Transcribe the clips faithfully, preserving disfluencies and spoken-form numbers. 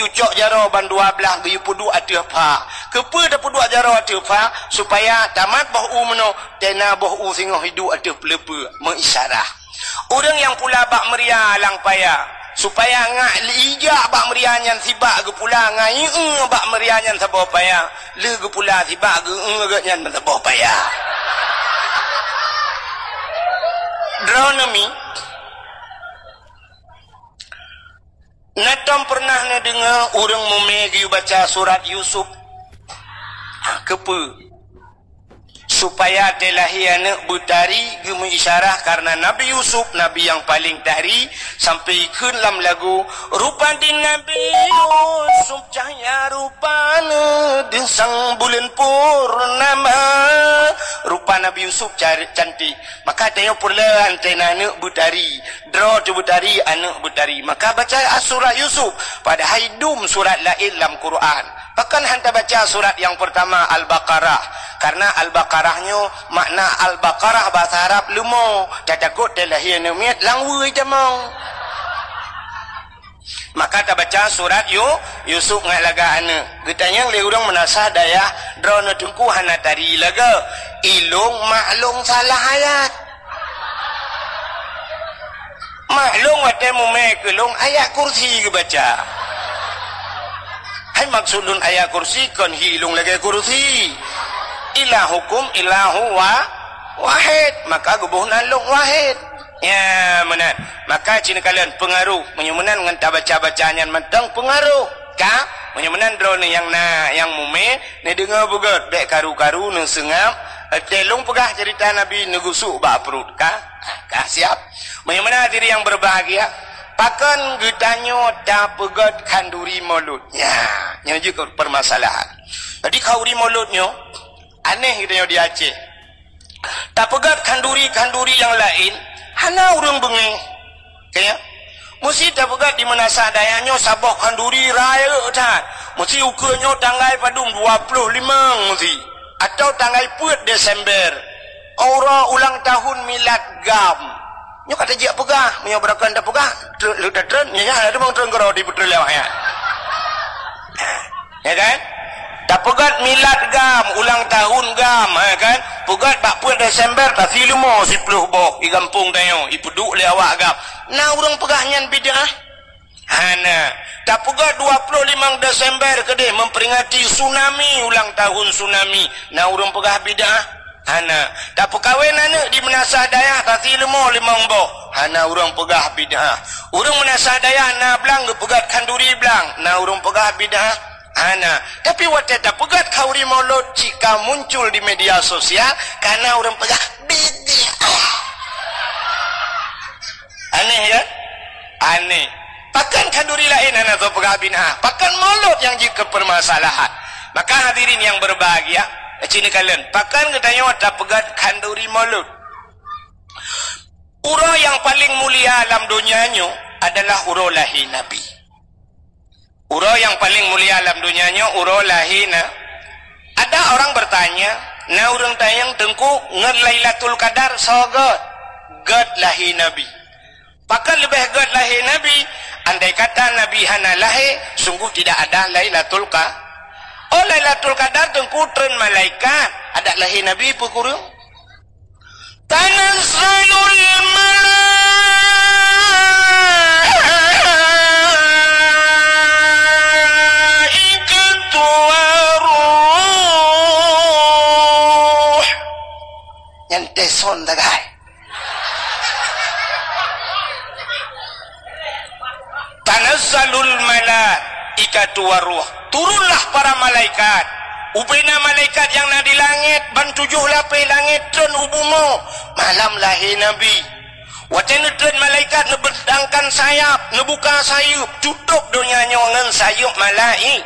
Geucok jaroe ban dua blaih geuyue peuduek ateueh pha. Keupeue tapeuduek jaroe ateueh pha? Supaya tamat boh u meunoe, tena boh u singoh iduek ateueh peuleupeue, meuisyarah. Ureuëng nyang pula bak meuria lam paya, supaya ngak ijak bak meuria nyan sibak geupula ngai eu bak meuria nyan saboh paya, le geupula sibak geu eu geuh nyan saboh paya. Droeneuh mi, na tom pernah neudeungoe ureuëng mumé geuyue baca surat Yusuf? Ha, keupeue? Supaya teulahé aneuëk beutari, geumeuisyarah karena Nabi Yusuf, nabi nyang paleng tari, sampai ikheun lam lagu, "Rupa di Nabi Yusuf cahya rupana, deusang buleuen purnama." Rupa Nabi Yusuf car-, cantik. Maka tanyoe peureulée antena aneuëk beutari. Droe teuh beutari, aneuëk beutari. Maka baca surat Yusuf, padahai dum surat laén lam Quran. Pakon hana tabaca surat nyang peurtama Al-Baqarah? Karena Al-Baqarah nyoe makna Al-Baqarah bahasa Arab leumo. Tatakot teulahé aneuëk miet lam weueh tamong. Maka tabaca surat Yu-, Yusuf ngat lagak aneuëk. Geutanyong lé ureuëng meunasah dayah, "Droeneuh Teungku hana tari lagak?" "Ilong maklong salah ayat." Maklong watée mumé keu lôn ayat kursi geubaca. Hai maksud lôn ayat kursi kon hi ilong lagée kursi. Ilahukum ilahu wa-, wahid. Maka geuboh nan lôn wahid. Ya, meunan. Maka cit neukalon peungaruh. Meunyoe meunan ngon tabaca-baca nyan mantong peungaruh. Ka? Meunyoe meunan droeneuh nyang na, nyang mumé, neudeungoe beugét, bék karu-karu, neuseungab, eh, teuh lôn peugah ceurita Nabi neugusuk bak pruet. Ka? Ka siap. Meunyoe meunan hadirin nyang berbahagia, pakon geutanyoe tapeugét khanduri Maulud? Nya, nyoe jeuet keu permasalahan. Jadi khanduri Maulud nyoe aneh geutanyoe di Aceh. Tapeugét khanduri-khanduri nyang laén, hana ureuëng beungéh. Ka ya? Meusti tapeugét di meunasah dayah nyoe saboh khanduri rayeuk that. Meusti ukeue nyoe tanggai padum, dua ploh limong meusti. Atau tanggai peuet Desember. Uroe ulang tahun milad GAM. Nyoe ka tajak peugah, meunyoe beurakan tapeugah, tre-, leuta treun, nyoe nyan ada bang treun keudroe di peutrön lewat nyan. Ya kan? Tapeugét milad GAM, ulang tahun GAM, ya kan? Peugét bak peuet Desember, tasi leumo siploh boh, di gampông tanyoe, ipeuduek lé awak GAM. Na ureuëng peugah nyan bid'ah? Hana. Tapeugét dua ploh limong Desember keudeh memperingati tsunami, ulang tahun tsunami. Na ureuëng peugah bid'ah? Hana. Tapeukawen aneuëk di meunasah dayah, tasi leumo limong boh. Hana ureuëng peugah bid'ah. Ureuëng meunasah dayah na blang geupeugét khanduri blang. Na ureuëng peugah bid'ah? Hana. Tapi watée tapeugét khanduri Maulud cit ka muncul di media sosial, ka na ureuëng peugah bid'ah. Aneh, ya? Aneh. Pakon khanduri laén hana tapeugah bid'ah? Pakon Maulud nyang jeuet keu permasalahan? Maka hadirin nyang berbahagia, cit neukalon, pakon geutanyoe tapeugét khanduri Maulud? Uroe nyang paleng mulia lam donya nyoe adalah uroe lahé Nabi. Uroe nyang paleng mulia lam donya nyoe uroe lahé Na-, ada orang bertanya, na ureuëng tanyong, "Teungku, ngon Lailatul Qadar soe gét?" Gét lahé Nabi. Pakon leubeh gét lahé Nabi? Andai kata Nabi hana lahé, sungguh tidak ada Lailatul Qa-, oh, Lailatul Qadar Teungku treun malaikat, adak lahé Nabi peue kureueng? Tanazzalul malaikatu waruh. Nyan teuson tagai. Tanazzalul malaikatu waruh. Turunlah para malaikat. Ubena malaikat nyang na di langét, ban tujoh lapéh langét treun u bumoe. Malam lahé Nabi. Watée neutreun malaikat neubentangkan sayap, neubuka sayeuep, tutôb donya nyoe ngon sayeuep malaikat.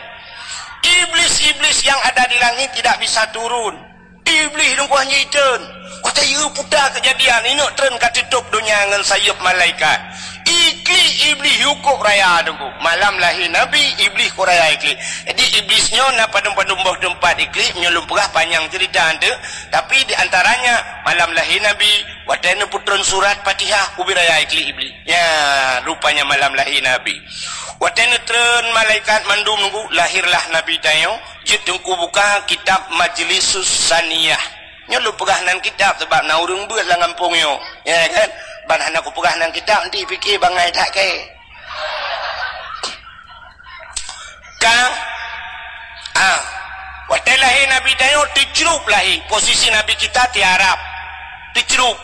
Iblis-iblis yang ada di langit tidak bisa turun. Iblih lungkuh nyan itreun. Watée yue puta keujadian, ineuk treun ka teutôb donya ngon sayeuep malaikat. Ih, Klik Iblih yue kok raya teungku. Malam lahé Nabi, Iblih kok raya iklik. Jadi Iblih nyoe na padum-padum boh teumpat iklik, meunyoe lôn peugah panyang ceurita eunteuk. Tapi di antaranya malam lahé Nabi, watée neupeutreun surat Fatihah, ubit raya iklik Iblih. Ya, rupanya malam lahé Nabi. Watée neutreun malaikat mandum teungku, lahirlah Nabi tanyoe, jeuet teungku buka kitab Majlisus Saniyah. Nyoe lôn peugah nan kitab sabab na ureuëng beuet lam gampông nyoe. Ya kan? Ban hana kupeugah nan kitab, nanti pike bangai that kayée. Ka? Ah. Watée lahé Nabi tanyoe teucrup lahé, posisi Nabi kita tiarap. Teucrup.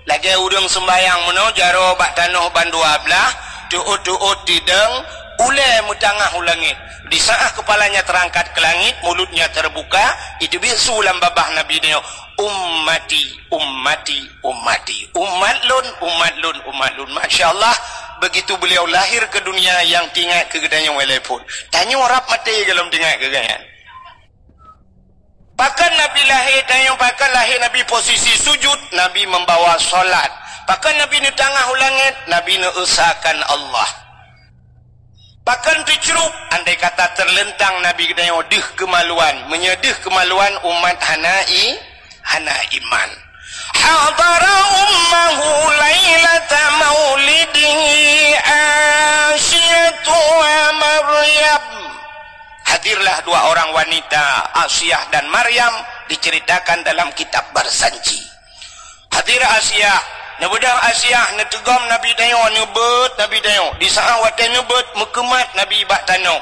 Lagée ureuëng seumbayang meunoe jaroe bak tanoh bandua blaih, teuôt-teuôt tidong, ulée meutangah u langét. Di saat kepalanya terangkat ke langit, mulutnya terbuka, itu bisu lam babah Nabi tanyoe, "Ummati, ummati, ummati. Umat lôn, umat lôn, umat lôn." Masya Allah, begitu beliau lahir ke dunia yang tingat ke geutanyoe walaupun. Tanyoe rab maté golom tingat ke geutanyoe. Pakon Nabi lahé, tanyoe pakon lahé Nabi posisi sujud, Nabi membawa salat. Pakon Nabi neutangah u langét, Nabi neuesakan Allah. Pakon teucrup, andai kata terlentang Nabi geutanyoe deuh keumaluan. Meunyoe deuh keumaluan, umat hana i, hana iman. Hadara ummahu lailata maulidihi Asiyatu wa Maryam. Hadirlah dua orang wanita, Asiah dan Maryam, diceritakan dalam kitab Barsanji. Hadir Asiah, neubeudôh Asiah, neuteugom Nabi tanyoe, neubeuet Nabi tanyoe. Di saat watée neubeuet, meukeumat Nabi bak tanoh.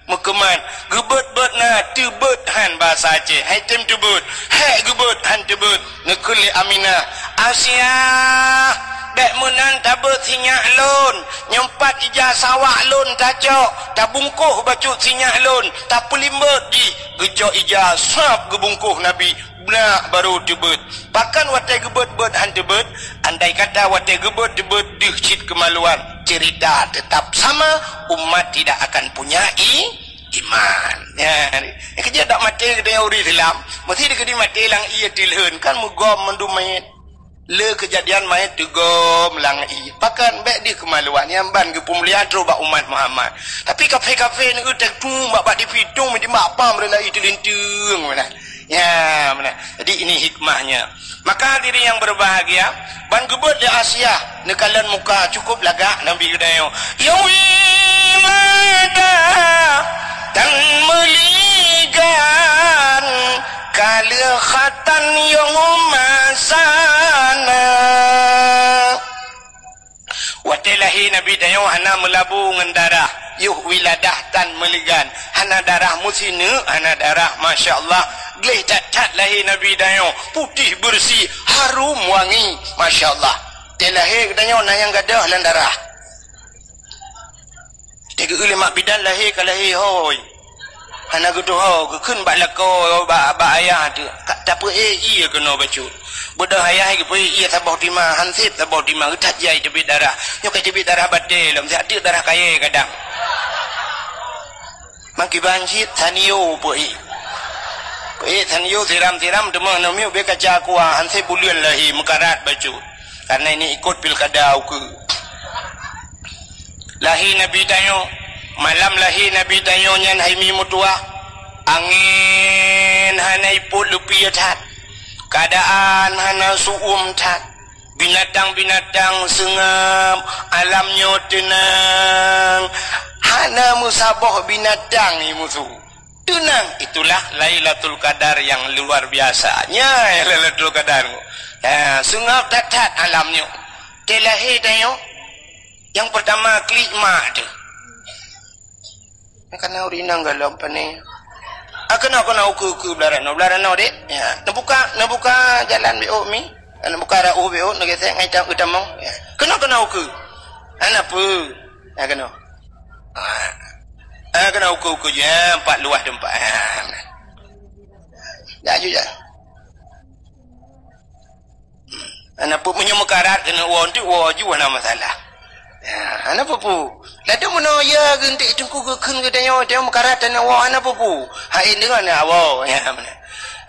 Meukeumat, geubeuet-beuet na, teubeuet han bahasa Aceh. Hai tem teubeuet, hék geubeuet han teubeuet. Neukheun lé Aminah, "Asiah, bék meunan tabeuet sinyak lôn. Nyoe pat ija sawak lôn tacok, tabungkôh bacut sinyak lôn, tapeulimbot jih." Geujok ija sab geubungkôh Nabi, blah baru teubeuet. Pakon watée geubeuet-beuet han teubeuet? Andai kata watée geubeuet-beuet deuh cit keumaluan, cerita tetap sama, umat tidak akan punya i-, iman. Ya, keujeuet dak maté geutanyoe ureuëng Islam, meusti dikeudi maté lam ié tilheun, kan meugom mandum manyét. Le keujadian manyét teugom lam ié. Pakon bék deuh keumaluan, nyan ban geupeumulia trok bak umat Muhammad. Tapi kafé-kafé neueu teutung bak, bak tipi tung, meujimak pam rela i teulinteung meunan. Ya, meunan. Jadi ini hikmahnya. Maka hadirin yang berbahagia, ban geubeuet lé Asiah neukalon muka cukup lagak Nabi geutanyoe. Ya wiladah tan meuligan, ka lheueh khatan yôh masa na. Watée lahé Nabi tanyoe hana meulabu ngon darah, yôh wiladah tan meuligan, hana darah meusineuk, hana darah, masya Allah, gleh that-that lahé Nabi tanyoe, putéh beureusi, harum wangi, masya Allah. Watée lahé geutanyoe na nyang gadôh lam darah. Teugeue lé mak bidan lahé ka lahé hôi. Hana geutuho, geukheun bak lakoe, bak, bak ayah teuh. Ka tapeuék ié keunoe bacut. Beudôh ayah geupeuék ié saboh tima, hanseb saboh tima, geuthat jai teubiet darah. Nyoe ka teubiet darah batée lom, siat teuk darah kayée kadang. Mangkiban cit, sanio peuék. Peuék sanio siram-siram, teuma namiuk bée kaca kuah, hanseb buleuen lahé, meukarat bacut. Karena ini ikut pilkada ukeue. Lahé Nabi tanyoe, malam lahé Nabi tanyoe nyan hai mi meutuwah, angén hana ipot leupie that, keuadaan hana su'uem that, binatang-binatang seungab, alam nyoe teunang, hana meusaboh binatang i musu. Teunang, itulah Lailatul Qadar yang luar biasa. Nyan Lailatul Qadar. Ya, seungab that-that alam nyoe. Watée lahé tanyoe, nyang peurtama klik mak teuh. Kana ureuëng inong golom pane. Ah, keunoe, keunoe ukeue-ukeue blah ranoe, blah ranoe dek. Ya, neubuka, neubuka jalan beu mi. Neubuka rauh beu, neugesek ngai ta-, geutamong. Ya. Keunoe, keunoe ukeue. Hana peue. Ya, keunoe. Ah. Ah, keunoe ukeue-ukeue je, ya, empat luah teumpat. Ah. Laju je. Hana peue, meunyoe meukarat keuneuk woe, enteuk woe ju hana masalah. Ya, hana peue-peue. Ladôm meunoe ya geunteuk teungku geukheun geutanyoe, tanyoe meukarat hana woe, hana peue-peue. Hai deungon hana woe, ya, meunan.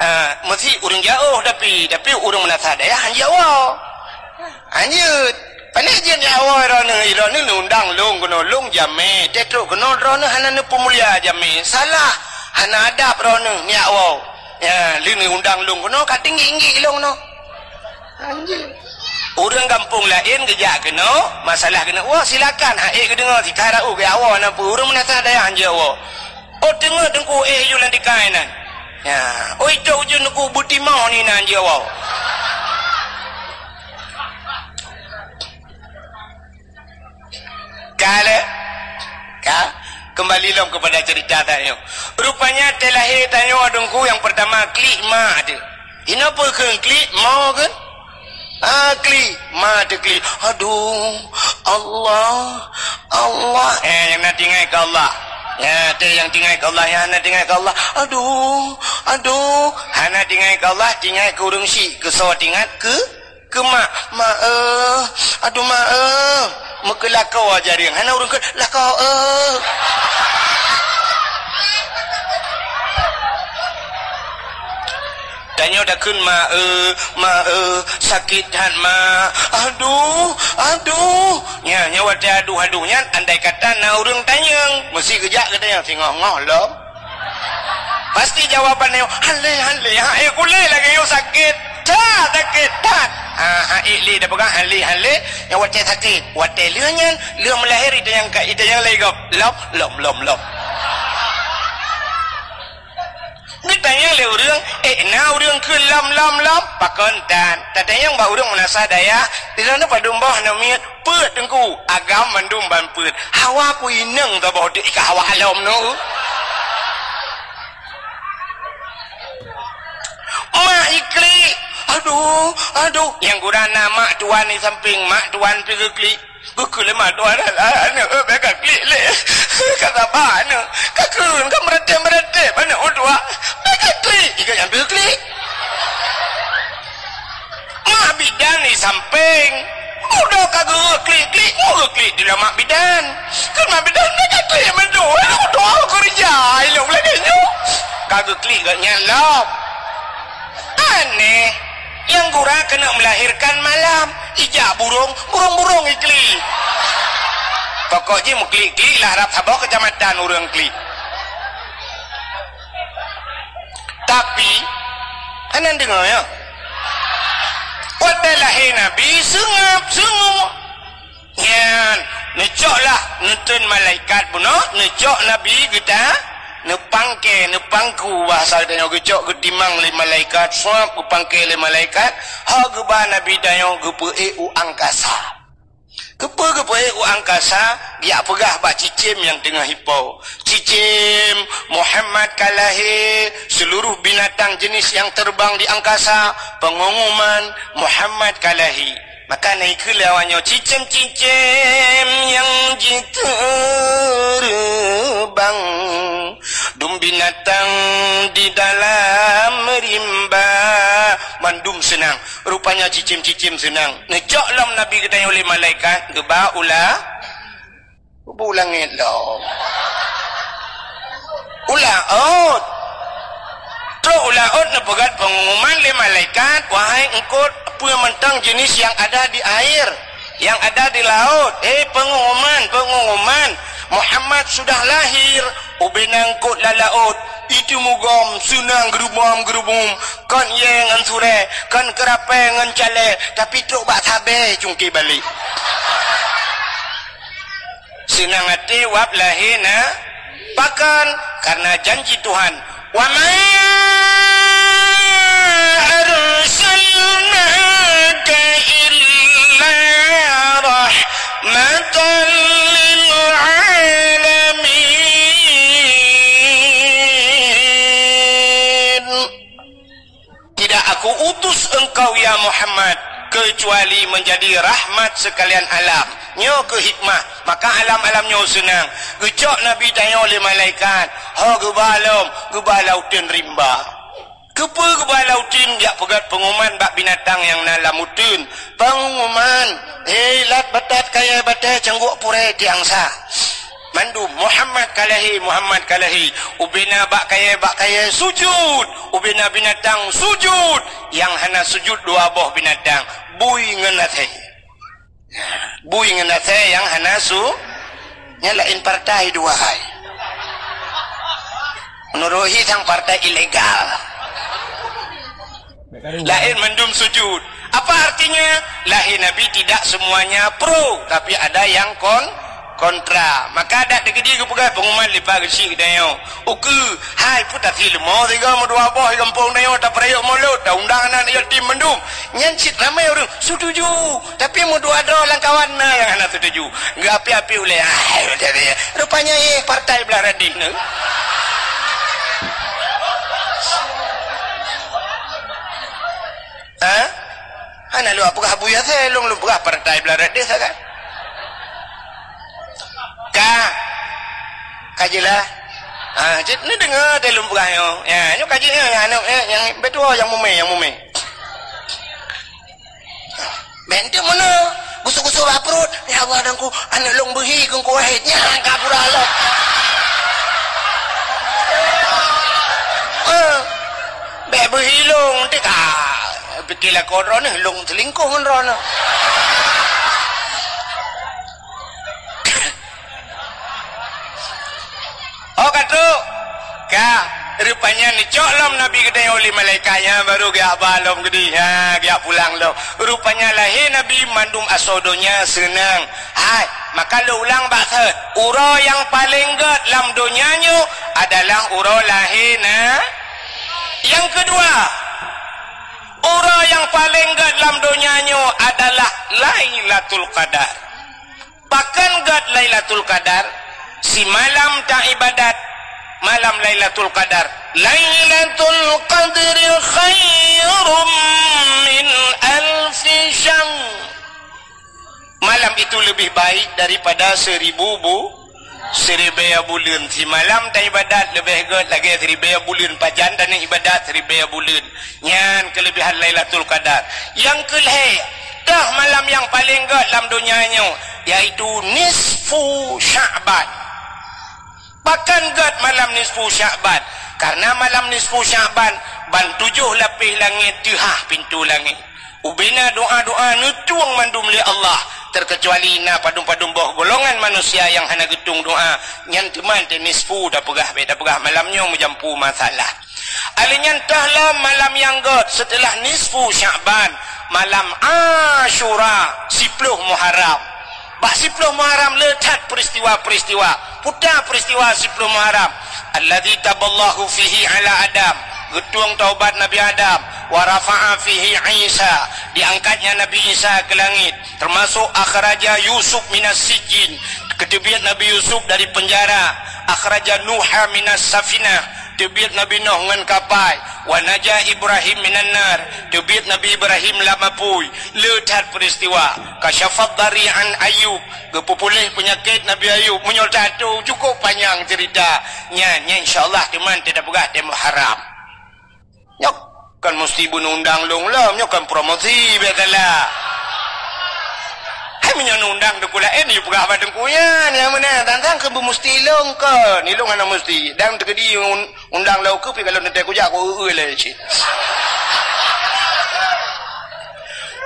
Ah, meusti ureuëng jiôh tapi, tapi ureuëng meunasah dayah han jiôh woe. Hanjeuet. Pane jeuet jak woe droeneuh, droeneuh neuundang lôn keunoe, lôn jamé, teutrok keunoe droeneuh hana neupeumulia jamé. Salah, hana adab droeneuh jak woe. Ya, lheueh neuundang lôn keunoe, ka teunggik-nggik lôn keunoe. Anjing. Ureueng gampông laén geujak keunoe, masalah keunoe, wah, silakan, ha ék geudeungoe, si ka rayeuk geujak woe, na peue ureueng meunasah dayah jeuet woe. Oh, teungoh teungku éh yue lam tikai nan. Ya, oi, tok ujeuen teungku beutimong ni nan jeuet woe. Ka lé? Ka? Kembali lom kepada cerita tanyoe. Rupanya watèe lahé tanyoe teungku nyang pertama klik ma teuh. Inoe peue kheun klik, ma kheun? Ah, klik, ma teuh klik. Aduh, Allah, Allah. Eh, nyang na tinggai keu Allah. Ya, teuh nyang tinggai keu Allah, nyang hana tinggai keu Allah. Aduh, aduh, hana tinggai keu Allah, tinggai keu ureueng syik, keu soe teuingat keu Keu mak, mak, eh, aduh, mak, eh. Meukeulakoe jareung, hana ureueng kheun, lakoe, eh. Tanyoe takheun, mak, eh, mak, eh, sakét that, mak. Aduh, aduh. Nya, nyoe watèe aduh-aduh nyan, andai kata na ureueng tanyong, meusti geujak keu tanyong, singoh-ngoh lom. Pasti jawaban nyoe, "Hale, hale, ha ék kulét lagèe nyoe sakét that, sakét that." Ha, ha ék lé tapeugah, hale, hale, nyang watèe sakét. Watèe lheueh nyan, lheueh meulahé, ita nyang ka, ita nyang lé gob. Lom, lom, lom, lom. Geutanyong lé ureueng, "Eh, na ureueng kheun lom, lom, lom?" Pakon tan. Tatanyong bak ureueng meunasah dayah, di sana padum boh aneuk miet. Peuet teungku, agam mandum ban peuet. Hawa ku inong saboh teuk ika hawa alom nu. Mak iklik. Aduh, aduh. Nyang gura na mak tuan di samping, mak tuan pi geuklik. Geuklik lé mak tuan, aneuk, eh, bèk ka klik lé. Ka saba aneuk. Ka kheun, ka meuratéb-meuratéb aneuk ulôn tuan. Bèk ka klik, iklik nyang pi geuklik. Mak bidan di sampéng. Udah ka geuh klik-klik, nyoe geuklik di lam mak bidan. Keu mak bidan, "Nyoe ka klik mandum, eh, udah keureuja ilong lagèe nyoe." Ka geuklik geuh nyan lom. Aneh. Nyang gura keuneuk melahirkan malam. Ijak burông, burông-burông iklik. Pokok jih meuklik-klik lah rab saboh keucamatan ureueng klik. Tapi, hana deungoe, ya? Watèe lahé Nabi, seungab, seungab. Nyan, neucok lah, neuteun malaikat bunoe, neucok Nabi geuta, neupangke, neupangku, bahasa geutanyoe geucok geutimang lé malaikat, suab geupangke lé malaikat, ho geuba Nabi tanyoe geupeuék u angkasa. Keupeue geupeuék u angkasa, geujak peugah bak cicém nyang teungoh ipo. Cicém, Muhammad ka lahé, seuluruh binatang jeunèh nyang teubang di angkasa, peungumuman Muhammad ka lahé. Maka na ikheun lé awak nyoe, "Cicém-cicém nyang jiteubang, dum binatang di dalam rimba." Mandum seunang. Rupanya cicém-cicém seunang. Neucok lom Nabi geutanyoe lé malaikat, geuba u la-, geuba u langét lom. U laôt. Trok u laôt neupeugöt peungumuman lé malaikat, "Wahai eungkôt, peue mantong jeunèh nyang ada di air, nyang ada di laôt, eh, peungumuman, peungumuman, Muhammad sudah lahir." Ubena eungkôt lam laôt, iteumugom, seunang geurubom-geurubom, kon yé ngon surée, kon keurapée ngon calée, tapi trok bak sabée cungké balek. Seunang até wab lahé na, pakon? Karena janji Tuhan, "Wa ma arsalnaka illa rahmatan lil alamin." Tidak Aku utus engkau, ya Muhammad, kecuali menjadi rahmat sekalian alam. Nyoe keuh hikmah, maka alam-alam nyoe seunang. Geucok Nabi tanyoe lé malaikat, ho geuba lom, geuba lam uteuen rimba. Keupeue geuba lam uteuen? Jak peugöt peungumuman bak binatang nyang na lam uteuen. Peungumuman, "Hei, lat batat kayée batée cangguek purée tiang sa." Mandum, "Muhammad ka lahé, Muhammad ka lahé." Ubena bak kayée, bak kayée sujud. Ubena binatang sujud. Nyang hana sujud dua boh binatang, bui ngon asèe. Bui ngon asèe nyang hana su, nyan laén partai dua hai. Meunurot hi sang partai ilegal. Laén mandum sujud. Apa artinya? Lahé Nabi tidak semuanya pro, tapi ada yang kon-, kontra. Maka adat di Kediri geupeugah pengumuman leupah geuchik geutanyoe. Ukeue, hai peue tasileumo sigoe meudua boh di gampông tanyoe tapeurayeuk Maulud, taundang aneuk yatim mandum. Nyan cit ramé ureueng setuju, tapi meudua droe lam kawan na nyang hana setuju. Geuapi-api ulèe, hai, rupanya, eh, partai blah radeh nyoe. Ha? Hana lôn peugah Abu Yasir, lôn, lôn peugah partai blah radeh sagai. Ka. Ka jeulaih. Ha, cit neudeungoe teuh lôn peugah nyoe. Ya, nyoe ka jeuet nyoe, ya, nyoe, eh, nyang beutôi nyang mumè, nyang mumè. Bèk enteuk meunoe, gusôk-gusôk bak pruet. "Ya Allah, Teungku, aneuk lôn beuhi keu Teungku Wahid." Nyan ka pura lom. Eh, bèk beuhi lôn, enteuk ka. Pike lakoe droeneuh, lôn seulingkoh ngon droeneuh. Oh, ka trôk. Ka, rupanya neucok lom Nabi geutanyoe lé malaikat nyan, baru geujak ba lom geudeh. Ha, geujak pulang lom. Rupanya lahé Nabi mandum asoe donya seunang. Hai, maka lôn ulang bak thèe. Uroe nyang paleng gèt lam donya nyoe adalah uroe lahé na-, nyang keudua, uroe nyang paleng gèt lam donya nyoe adalah Lailatul Qadar. Pakon gèt Lailatul Qadar? Simalam taibadat malam Lailatul Qadar. Lailatul Qadri khairum min alfi syahr. Malam itu lebih baik daripada seribu bu-, siribèe buleuen. Simalam taibadat leubeh gèt lagèe siribèe buleuen. Pajan taneuk ibadat siribèe buleuen. Nyan keuleubehan Lailatul Qadar. Nyang keulhèe, toh malam nyang paleng gèt lam donya nyoe, yaitu nisfu Sya'ban. Pakon gèt malam nisfu Sya'ban? Karena malam nisfu Sya'ban ban tujoh lapéh langèt teuhah pintoe langèt. Ubena doa-doa neutueng mandum lé Allah, terkecuali na padum-padum boh golongan manusia nyang hana geutueng doa, nyan teuma teuh nisfu tapeugah, bèk tapeugah malam nyoe meujampu masalah. Alèh nyan toh lom malam nyang gèt seuteulah nisfu Sya'ban, malam Asyura, siploh Muharram. Bak siploh Muharram le that peuristiwa-peuristiwa. Peue peuristiwa siploh Muharram? Alladzi taballahu fihi ala Adam, geutueng taubat Nabi Adam, wa rafa'a fihi Isa, diangkatnya Nabi Isa keu langèt, teumasok akhraja Yusuf minas sijjin, geuteubiet Nabi Yusuf dari peunjara, akhraja Nuha minas safinah, teubiet Nabi Nuh ngon kapai, wa naja Ibrahim minan nar, teubiet Nabi Ibrahim lam apui. Le that peuristiwa. Kasyafad dari an Ayub, geupeupuléh peunyakét Nabi Ayub. Meunyoe tato, cukôp panyang ceurita. Nyan, nyan insya Allah teuma teuh tapeugah teuh Muharram. Nyoe kon musti beuneundang lôn lom, nyoe kon promosi, biasalah. Hai meunyoe neundang teungku laén, yue peugah bak teungku nyan, nyang meunan, tantang keu beumusti lôn kon, ilôn hana musti. Dan teukeudi un-, undang lôn keu pi kalau neutée kujak ku eu-eu lé cit.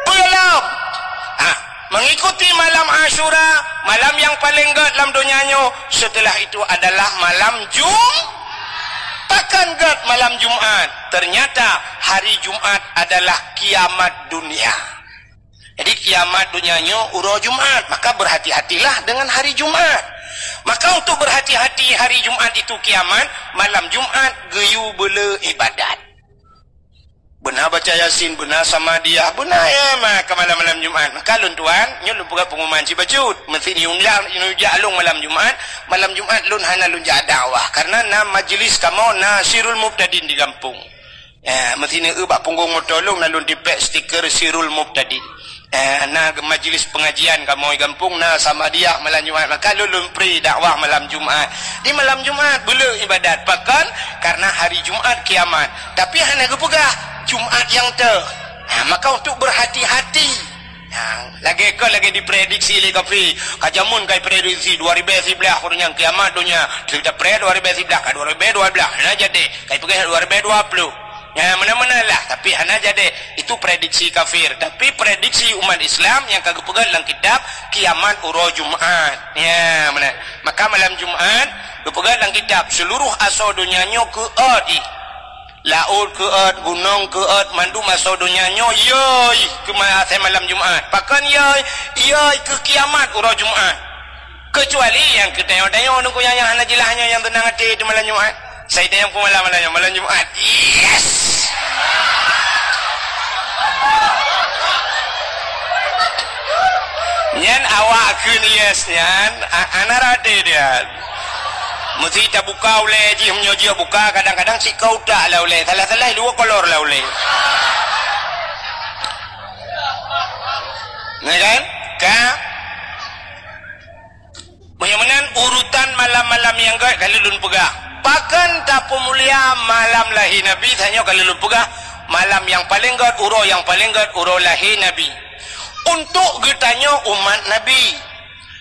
Peulom. Ha, mengikuti malam Asyura, malam yang paling gét lam donya nyoe, setelah itu adalah malam Jum-, pakon gét malam Jumat. Ternyata hari Jumat adalah kiamat dunia. Jadi kiamat donya nyoe uroe Jumat, maka berhati-hatilah dengan hari Jumat. Maka untuk berhati-hati hari Jumat itu kiamat, malam Jumat geuyue beule ibadat. Beuna baca Yasin, beuna Samadiyah, beuna ya ma ka malam-malam Jumat. Maka lôn tuan, nyoe lôn peugah pengumuman cit bacut. Meusti ni undang, ni jak lôn malam Jumat, malam Jumat lôn hana lôn jak dakwah karena na majlis kamoe na Sirul Mubtadin di gampông. Eh, meusti neueu bak punggong moto lôn na lôn tipék stiker Sirul Mubtadin. Eh, na majlis pengajian kamoe gampông na Samadiyah malam Jumat, maka lôn lôn pri dakwah malam Jumat. Di malam Jumat beule ibadat pakon karena hari Jumat kiamat. Tapi hana geupeugah Jumat nyang teuh. Ha, maka untuk berhati-hati. Ha, lagée kon lagée diprediksi lé kafé. Ka jameun ka diprediksi dua ribée siblaih, uroe nyan kiamat donya. Teuta pre dua ribée siblaih, ka dua ribée dua blaih. Nah jadi, ka dipeugah dua ribée dua ploh. Ya, meunan-meunan lah, tapi hana jadi. Itu prediksi kafir. Tapi prediksi umat Islam nyang ka geupeugah lam kitab, kiamat uroe Jumat. Ya, meunan. Maka malam Jumat, geupeugah lam kitab, seluruh asoe donya nyoe keuôt jih. Laôt keuôt, gunong keuôt, mandum asoe donya nyoe yôi keu ma-, asai malam Jumat. Pakon yôi? Yôi keu kiamat uroe Jumat. Keucuali nyang keu tanyoe-tanyoe nunggu nyang, nyang hana jeulaih nyoe nyang teunang até di malam Jumat. Sai tanyong peumalam malam nyoe, malam Jumat. Yes! Nyan awak kheun yes nyan, a-, hana rate dia. Meusti tabuka ulée jih, meunyoe jih buka, kadang-kadang sikau tak lah ulée, salah-salah dua kolor lah ulée. Ya kan? Ka? Meunyoe meunan urutan malam-malam nyang gét ka lôn peugah. Pakon tapeumulia malam lahé Nabi, tanyoe ka lôn peugah, malam nyang paleng gét, uroe nyang paleng gét, uroe lahé Nabi. Untuk geutanyoe umat Nabi.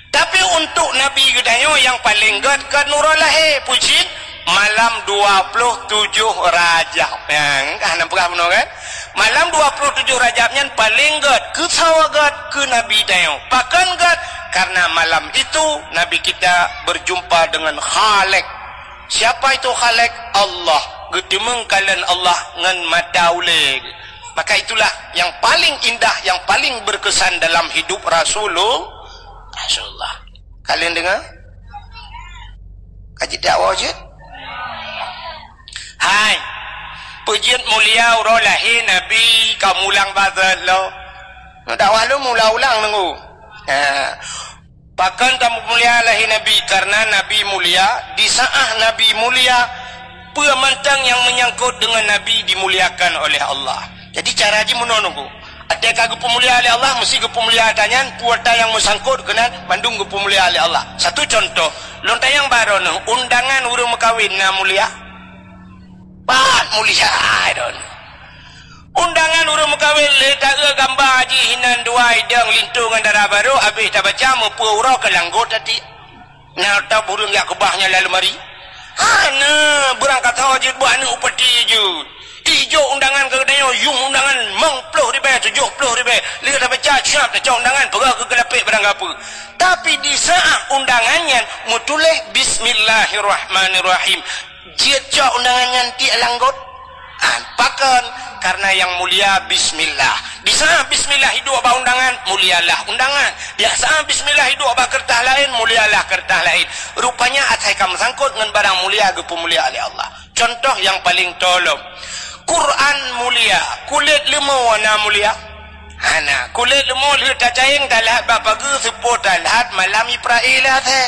Tapi untuk Nabi geutanyoe nyang paleng gét kon uroe lahé, peue cit? Malam dua puluh tujoh Rajab. Nyang ka hana peugah bunoe kan? Malam dua puluh tujoh Rajab nyan paleng gét, keu sawa gét keu Nabi tanyoe. Pakon gét? Karena malam itu Nabi kita berjumpa dengan Khalik. Siapa itu Khalik? Allah. Geuteumeung kalon Allah ngon mata ulée. Maka itulah yang paling indah, yang paling berkesan dalam hidup Rasulul-, Rasulullah. Kalian dengar? Kaji dakwah jeuet? Hai. Peue jeuet mulia uroe lahé Nabi ka mulang bazat lo. Dakwah lôn mula ulang nunggu. Ha. Pakon tapeumulia lahé Nabi? Karena Nabi mulia, di saat Nabi mulia, peue mantong nyang menyangkut dengan Nabi dimuliakan oleh Allah. Jadi cara jih meunoe nunggu. Até ka geupeumulia lé Allah, meusti geupeumulia ata nyan, peue ata nyang meusangkot keunan mandum geupeumulia lé Allah. Satu contoh, lôn tanyong bak droeneuh, undangan ureuëng meukawen na mulia? Pat mulia droeneuh. Undangan ureuëng meukawen lé taeu gamba jih hinan dua idong linto ngon dara barô, habéh tabaca meupeu uroe keu langgot até. Na tab ureuëng jak keubah nyan lam leumari? Hana, beurangkat ho jeuet buet aneuëk upati jeuet. Ijok undangan keu geutanyoe, yum undangan limong ploh ribée, tujoh ploh ribée. Lheueh tabaca siap tacok undangan, peugah keu keulapék barang gapeue. Tapi di saat undangan nyan meutuléh bismillahirrahmanirrahim. Jeuet cok undangan nyan tiek langgot. Ah, pakon? Karena yang mulia bismillah. Di saat bismillah iduek bak undangan, mulialah undangan. Di saat bismillah iduek bak keureutah laén, mulialah keureutah laén. Rupanya asai ka meusangkot ngon barang mulia geupeumulia lé Allah. Contoh nyang paleng tolom. Quran mulia, kulét leumo na mulia? Hana. Kulét leumo lheueh tacayeng talhat bak pageue, seupôt talhat malam ipra'é lé asée.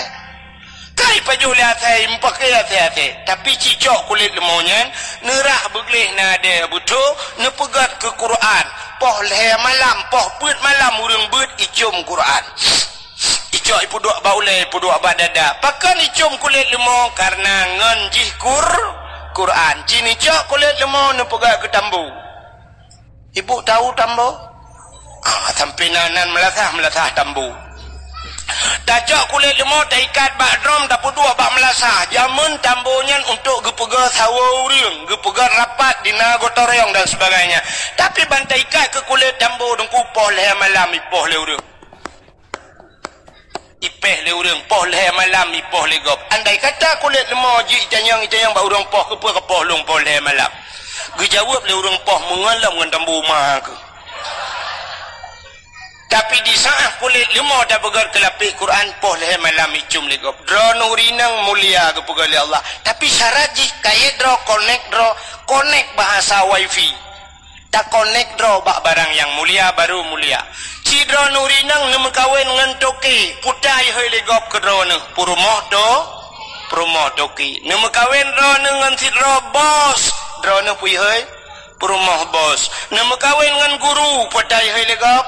Ka ipajoh lé asée, ipaké asée-asée. Tapi cicok kulét leumo nyan, neurah beugleh nadée beutho, neupeugét keu Quran. Poh lhée malam, poh peuet malam ureuëng beuet icom Quran. Icok ipeuduek bak ulée, ipeuduek bak dada. Pakon icom kulét leumo? Karena ngon jih Qur-, Quran. Ci neucok kulét leumo neupeugét keu tambo. Ibu tahu tambo? Ah, sampai nan, nan meulasah, meulasah tambo. Tacok kulét leumo, taikat bak drom, tapeuduek bak meulasah. Jameun tambo nyan untuk geupeugét sawoe ureuëng, geupeugét rapat di na gotong royong dan sebagainya. Tapi ban taikat keu kulét tambo teungku, poh lhée malam ipoh lé ureuëng. Ipéh lé ureuëng, poh lhée malam ipoh lé gob. Andai kata kulét leumo jih itanyong-itanyong bak ureuëng poh, keupeue kapoh lôn poh lhée malam? Geujaweueb lé ureuëng poh meungon lom ngon tambo ma keuh. Tapi di saat kulét leumo tapeugét keulapék Quran, poh lhée malam icom lé gob. Droeneuh ureuëng inong mulia geupeugét lé Allah. Tapi syarat jih kayée droe, konek droe, konek bahasa wifi. Takonek droe bak barang nyang mulia, baru mulia. Ci droeneuh ureuëng inong neumeukawen ngon toke, peue ta ihôi lé gob keu droeneuh, peurumoh to-, peurumoh toke. Neumeukawen droeneuh ngon sidroe bos, droeneuh peue ihôi, peurumoh bos. Neumeukawen ngon guru, peue ta ihôi lé gob,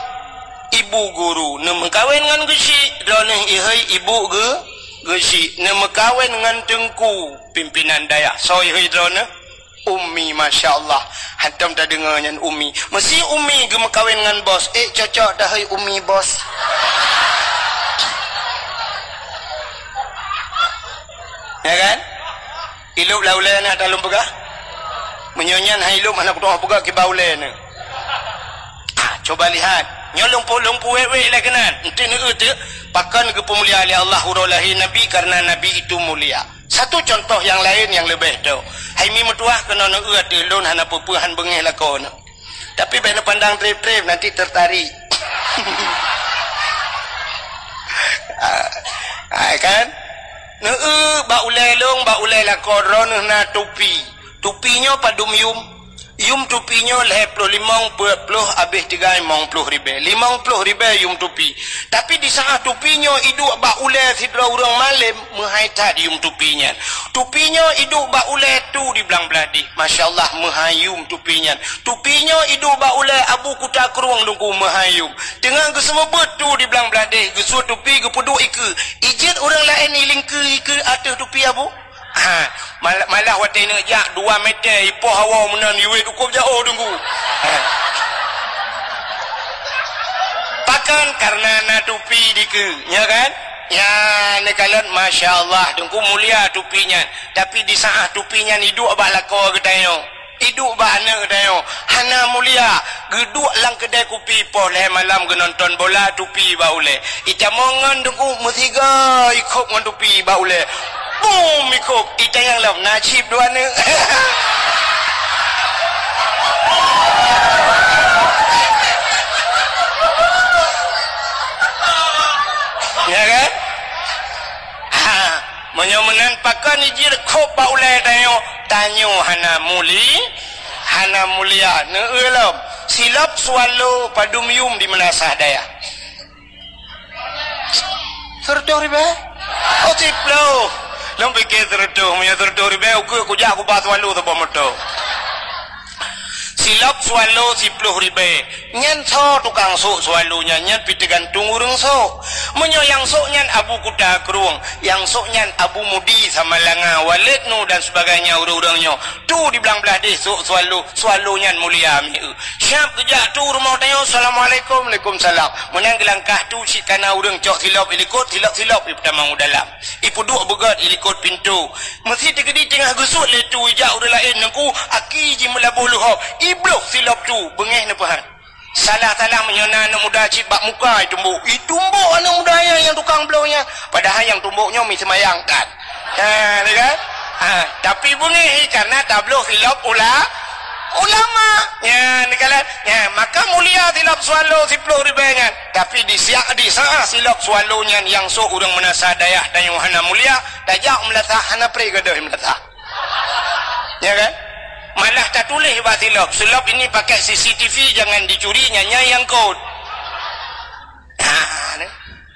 ibu guru. Neumeukawen ngon geuchik, droeneuh ihôi ibu geu-, geuchik. Neumeukawen ngon teungku, pimpinan dayah, soe ihôi droeneuh? Umi, masya Allah. Hantom tadeungoe nyan umi. Meusi umi geumeukawen ngon bos. Eh, cocok dah, hei umi bos. Ya kan? Ilop laulée na talum peugah. Meunyoe nyan hai lom hana kutu'oh peugah kiban ulée nyoe. Ah, coba lihat. Nyoe lom pu-, lom puwék-wék lé keunan. Enti neueu teuk, pakon geupeumulia lé Allah uroe lahé Nabi karena Nabi itu mulia. Satu contoh nyang laén nyang leubeh tho. Hai mi meutuwah keunoe neueu ateueh lôn hana peue-peue han beungéh lakoe nyoe. Tapi bèk neupandang trép-trép, nanti tertarik. Ah, ah, kan? Neueu bak ulée lôn, bak ulée lakoe droeneuh na tupi. Tupi nyoe padum yum? Yum tupi nyoe lhèe ploh limong peuet ploh habéh tinggai limong ploh ribèe. Limong ploh ribèe yum tupi. Tapi di saat tupi nyoe iduek bak ulée sidroe ureueng malém, meuhai that yum tupi nyan. Tupi nyoe iduek bak ulée tu di blang blaih deh. Masya Allah, meuhai yum tupi nyan. Tupi nyoe iduek bak ulée Abu Kuta Krueng Teungku, meuhai yum. Teungoh geuseumeubeuet tu di blang blaih deh, geusue tupi geupeuduek ikeue. Ijeuet ureueng laén ilingkeue ikeue ateueh tupi Abu? Ha, mal-, malah watèe neujak dua meter ipoh hawa meunan iwet cukôp jiôh Teungku. Ha. Pakon? Karena na tupi dikeue, ya kan? Ya, neukalon, masya Allah, Teungku mulia tupi nyan. Tapi di saat tupi nyan iduek bak lakoe geutanyoe. Iduek bak aneuk geutanyoe hana mulia, geuduek lam keudè kupi poh lhèe malam geunonton bola, tupi bak ulèe. Itamong ngon Teungku meusiga ikhôb ngon tupi bak ulèe. Bum ikhôb, itanyong lom na chip dua aneuk. Ya kan? Ha, meunyoe meunan pakon ijeuet khôb bak ulèe tanyoe, tanyoe hana muli-, hana mulia. Neueu lom, silop Swallow padum yum di meunasah dayah? Seureutôh ribèe? Oh, siploh. Lôn piké seureutôh, meunyoe seureutôh ribèe, ukeue kujak kuba Swallow saboh moto. Silop Swallow siploh ribèe. Nyan soe tukang sôk Swallow nyan, nyan pih teugantung ureueng sôk. Meunyoe nyang sôk nyan Abu Kuta Krueng, nyang sôk nyan Abu Mudi Samalanga, Walid Nu dan sebagainya ureueng-ureueng nyoe. Tu di blang blaih deh sôk Swallow, Swallow nyan mulia mieu. Siap geujak tu rumoh tanyoe, "Assalamualaikum." "Waalaikumsalam." Meunan geulangkah tu cit kana ureueng cok silop ilikot, silop-silop ipeutamong u dalam. Ipeuduek beugöt ilikot pintoe. Meusi teukeudi teungoh geusuet lé tu ijak ureueng laén Teungku, aki jimeulaboh leuhob, ibloh silop tu, beungéh neupeuhan. Salah-salah meunyoe na aneuk muda cit bak muka itumbok. Itumbok aneuk muda nyan nyang tukang bloh nyan. Padahai nyang tumbok nyoe mi seumayang that. Ha, ni kan? Ha, tapi beungéh karena tabloh silop ula-, ulama. Nyan, ni kan? Nyan, maka mulia silop Swallow siploh ribèe nyan. Tapi di siak, di saat silop Swallow nyan nyang sôk ureueng meunasah dayah tanyoe hana mulia, tajak meulasah hana pré gadôh meulasah. Ya kan? Malah tatuléh bak silop, "Silop ini pakai C C T V, jangan dicuri, nyan nyang kot." Ha, ni.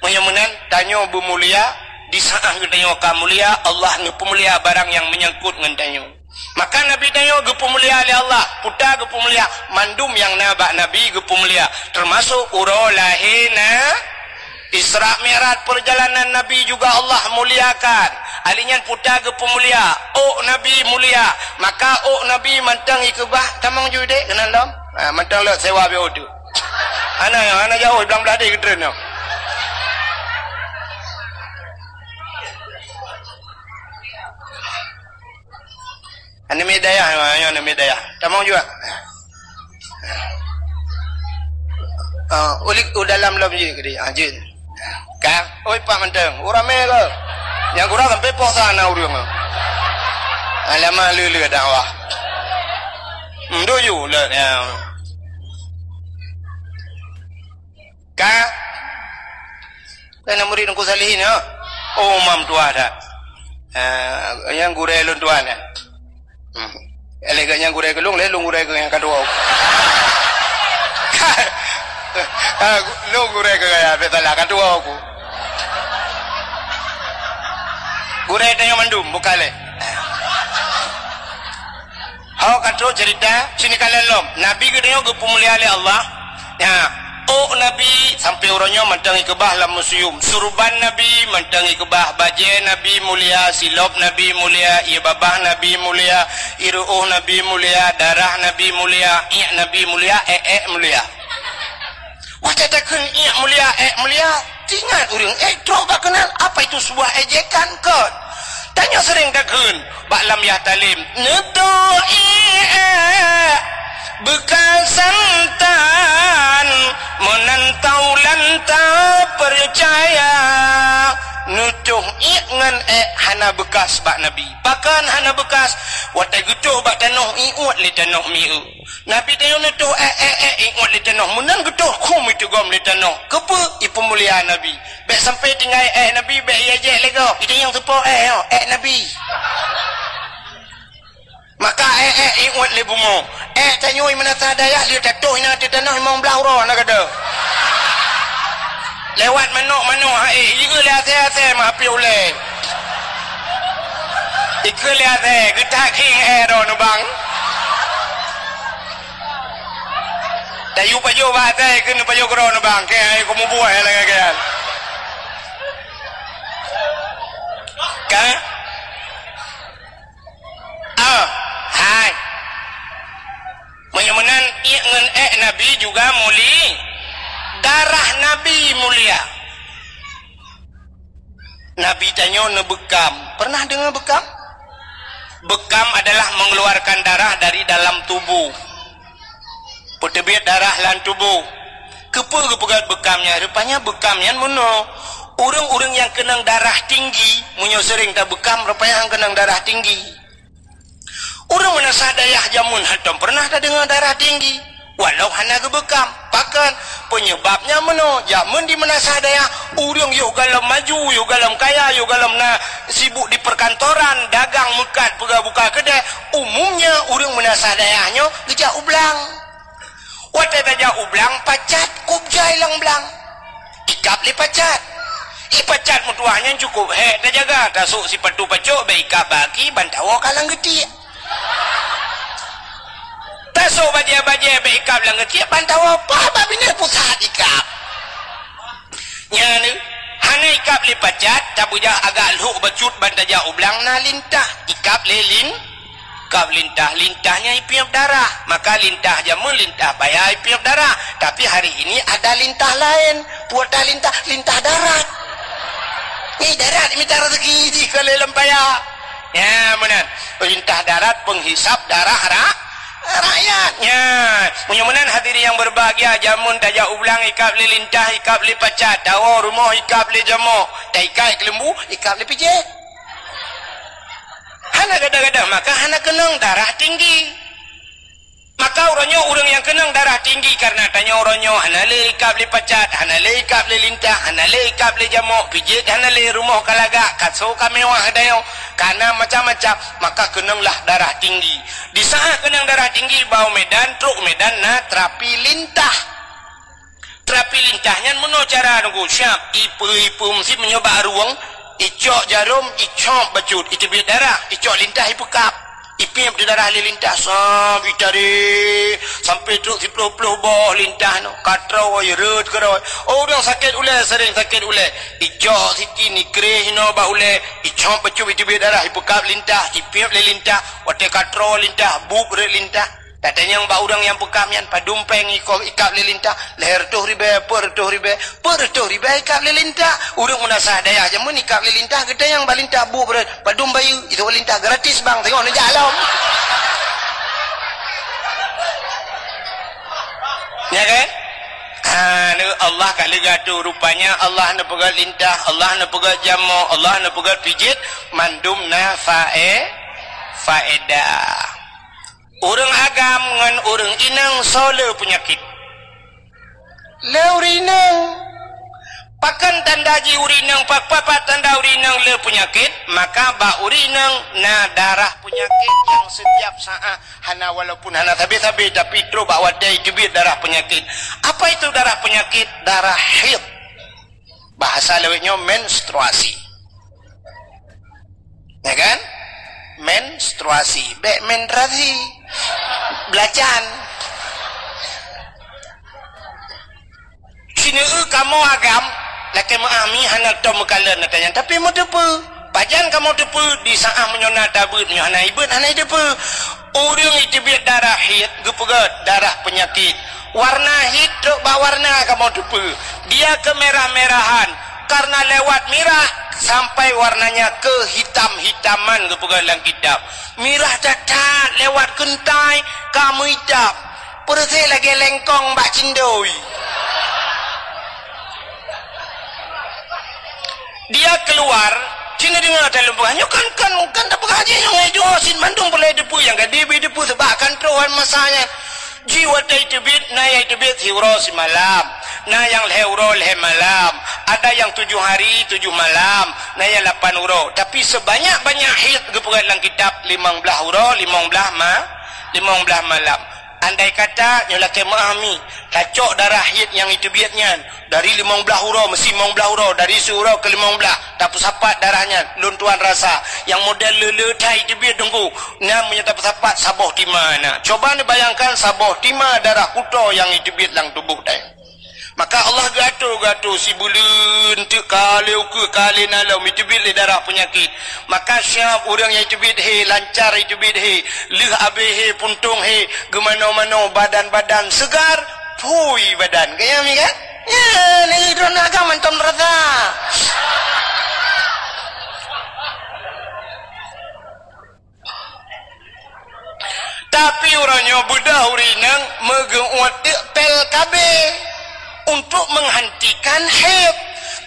Meunyoe meunan, tanyoe beumulia, di saat geutanyoe ka mulia, Allah neupeumulia barang nyang meunyangkot ngon tanyoe. Maka Nabi tanyoe geupeumulia lé Allah, peue ta geupeumulia, mandum nyang na bak Nabi geupeumulia, teumasok uroe lahé na Isra Mi'raj, perjalanan Nabi juga Allah muliakan. Ali nyan peue ta geupeumulia, ôk Nabi mulia. Maka ôk Nabi mantong ikeubah, tamong ju dek keunan lom. Ha, mantong lom sewa B O tu. Hana, hana jauh, blang blaih deh geutreun nyoe. Aneuk miet dayah, nyoe aneuk miet dayah. Tamong juga. Ah, ulik u dalam lom jih keudeh. Ah, jih. Ka? Oi, pak mantong. Ureueng ramé ke? Nyang kurang sampai poh sa na ureueng. Alamah leu-leu dakwah. Hmm, duju le, ya. Ka? Kan murid Teungku Salihin, ya? Oh, mam tuah dah. Ah, nyang gurèe lôn tuan, ya? Hmm. Lé geuh nyang gurèe keu lôn, lé lôn gurèe keu nyang ka tuwoe. Ah, lôn gurèe keu gaya, bèk salah, ka tuwoe ku. Gurèe tanyoe mandum, bukan lé. Ho ka trok cerita, sini kalian lom. Nabi geutanyoe geupeumulia lé Allah. Ya, ôk Nabi sampai uroe nyoe mantong ikeubah lam museum. Surban Nabi mantong ikeubah, bajèe Nabi mulia, silop Nabi mulia, ié babah Nabi mulia, ié ru'ôh Nabi mulia, darah Nabi mulia, iék Nabi mulia, ék-ék mulia. Watèe takheun iék mulia, ék mulia, teuingat ureueng ék trok bak keunan, apa itu sebuah ejekan kon? Tanyoe sering takheun bak lam yah talem, "Neutoh iék Beukasan tan, meunan taulan tapeucaya, neutoh iek ngon ék hana beukas bak Nabi. Pakon hana beukas? Watée geutoh bak tanoh iek lé tanoh mieu. Nabi tanyoe neutoh ék, ék, ék iek lé tanoh, meunan geutoh khum iteugom lé tanoh. Keupeue? Ipeumulia Nabi. Bék sampai tinggai ék Nabi, bék ijak lé gob. Ita nyang teupo ék, ék Nabi. Maka ék, ék iek lé bumoe. Ék tanyoe meunasah dayah lheueh tatoh inan teuh tanoh limong blaih uroe na gata. Lewat manok-manok hai, ikeu lé asée-asée meuhapé ulée. Ikeu lé asée geutak khieng ék droe neubang. Tayue pajoh bak asée keu neupajoh keudroe neubang. Keu hai kumubuah lagée nyan. Ka? Ah, hai. Meunyoe meunan, iek ngon ék Nabi juga muli-, darah Nabi mulia. Nabi tanyoe neubeukam. Pernah deungoe beukam? Beukam adalah mengeluarkan darah dari dalam tubuh. Peuteubiet darah lam tuboh. Keupeue geupeugét beukam nyan? Rupanya beukam nyan meunoe. Ureuëng-ureuëng nyang keunong darah tinggi, meunyoe seuréng tabeukam, rupanya han keunong darah tinggi. Ureuëng meunasah dayah jameun hantom pernah tadeungoe darah tinggi, walau hana geubeukam. Pakon? Peunyeubab nyan meunoe, jameun di meunasah dayah, ureuëng yoh galom maju, yoh galom kaya, yoh galom na sibuk di perkantoran, dagang meukat, peugah buka keudée, umumnya ureuëng meunasah dayah nyoe geujak u blang. Watée tajak u blang, pacat kub jai lam blang. Ikab lé pacat. Ié pacat meutuwah nyan cukôp hék tajaga, tasôk sipatu pacok bék ikab bak aki, ban tawoe ka lam geutiek. Tasôk bajée-bajée bék ikab lam geutiek, ban tawoe paih bak binéh pusat ikab. Nyan, hana ikab lé pacat, tabeujah agak lhok bacut ban tajak u blang na lintah, ikab lé lin-, ikab lintah, lintah nyan ipiep darah. Maka lintah jameun lintah paya ipiep darah. Tapi hari ini ada lintah laén. Peue tah lintah? Lintah darat. Nyan darat mita rezeki jih ka lé lam paya. Nyan meunan. Lintah darat penghisap darah ra-, rakyat. Nyan. Meunyoe meunan hadirin yang berbahagia, jameun tajak u blang ikab lé lintah, ikab lé pacat, tawoe rumoh ikab lé jamok, taikat keuleumbu, ikab lé pijet. Hana gadoh-gadoh, maka hana keunong darah tinggi. Maka uroe nyoe ureuëng nyang keunong darah tinggi kareuna tanyoe uroe nyoe hana lé ikab lé pacat, hana lé ikab lé lintah, hana lé ikab lé jamok, pijet hana lé, rumoh ka lagak, kaso ka mewah tanyoe, ka na macam-macam, maka keunonglah darah tinggi. Di saát keunong darah tinggi, bak u Medan, trok u Medan na terapi lintah. Terapi lintah nyan meunoe cara nunggu siab, ipeue-ipeue meusit meunyoe bak rueng, icok jarom, icok bacut, iteubiet darah, icok lintah ipeukab. Ipiep di darah lé lintah, sab itarék sampai trok siploh-ploh boh lintah nyoe, ka troe rhot keudroe. Oh, ureuëng sakét ulée, seuréng sakét ulée. Icok siti nikréh inoe bak ulée, icok bacut iteubiet darah, ipeukab lintah, ipiep lé lintah, watée ka troe lintah, bueb rhot lintah. Tatanyong bak ureuëng nyang peukab nyan, padum péng iko ikab lé lintah, lhée reutôh ribée, peuet reutôh ribée, peuet reutôh ribée ikab lé lintah. Ureuëng meunasah dayah jameun ikab lé lintah, geutanyong bak lintah bu beureueh, padum bayeue, itu lintah gratis bang, teungoh neujak lom. Ya kan? Ha, Allah ka leuga tu rupanya Allah neupeugét lintah, Allah neupeugét jamok, Allah neupeugét pijet, mandum na fae-, faedah. Ureuëng agam ngon ureuëng inong soe le peunyakit? Le ureuëng inong. Pakon tanda jih ureuëng inong, pak-, papat tanda ureuëng inong le peunyakit? Maka bak ureuëng inong na darah peunyakit nyang setiap saát hana, walaupun hana sabe-sabe, tapi trok bak watée iteubiet darah peunyakit. Apa itu darah peunyakit? Darah haid. Bahasa lawét nyoe menstruasi. Ya kan? Menstruasi, bék menstruasi. Belacan. Sineuk kamoe agam, lakée meuah mi hana tom meukalon na tanyong, tapi meuteupeue. Pajan kamoe teupeue? Di saát meunyoe na tabeuet, meunyoe hana ibeuet, hana iteupeue. Ureuëng iteubiet darah haid, geupeugét darah peunyakit. Warna haid trok bak warna kamoe teupeue. Dia kemerah-merahan, karena lewat mirah, Sampai warnanya kehitam-hitaman geupeugah lam kitab. Mirah that-that lewat keuntai ka meuitam. Peureuséh lagée lengkong bak cindoi. Dia keluar, cina deungoe that lôn peugah, nyoe kan, kan, kan tapeugah jih nyang lhée jih, oh, cit mandum peureulée teupeue nyang ka dibi teupeue seubab kan troh wan masa nyan. Ji watée teubiet, na nyang teubiet siuroe simalam, na nyang lhée uroe lhée malam, ada nyang tujoh hari tujoh malam, na nyang lapan uroe. Tapi sebanyak-banyak haid geupeugah lam kitab limong blaih uroe, limong blaih ma-, limong blaih malam. Andai kata nyoe lakée meu'ah mi, tacok darah haid nyang iteubiet nyan dari limong blaih uroe, meusi limong blaih uroe, dari siuroe keu limong blaih, tapeusapat darah nyan, lôn tuan rasa nyang model le-le that iteubiet teungku. Nyan meunyoe tapeusapat saboh tima na. Coba neubayangkan saboh tima darah kuto nyang iteubiet lam tuboh dai. Maka Allah geuatur-geuatur sibuleuen teuk ka lé ukeue ka lé na lom iteubiet lé darah peunyakét. Maka siab ureuëng nyang iteubiet hé, lancar iteubiet hé, lheueh abéh hé, puntông hé, geumanoe-manoe, badan-badan seugar, phui badan. Kaya mi kan? Ya, lagée droeneuh agam mantong rasa. Tapi uroe nyoe beudôh ureuëng inong meugeuuet teuk pil K B untuk menghentikan haid.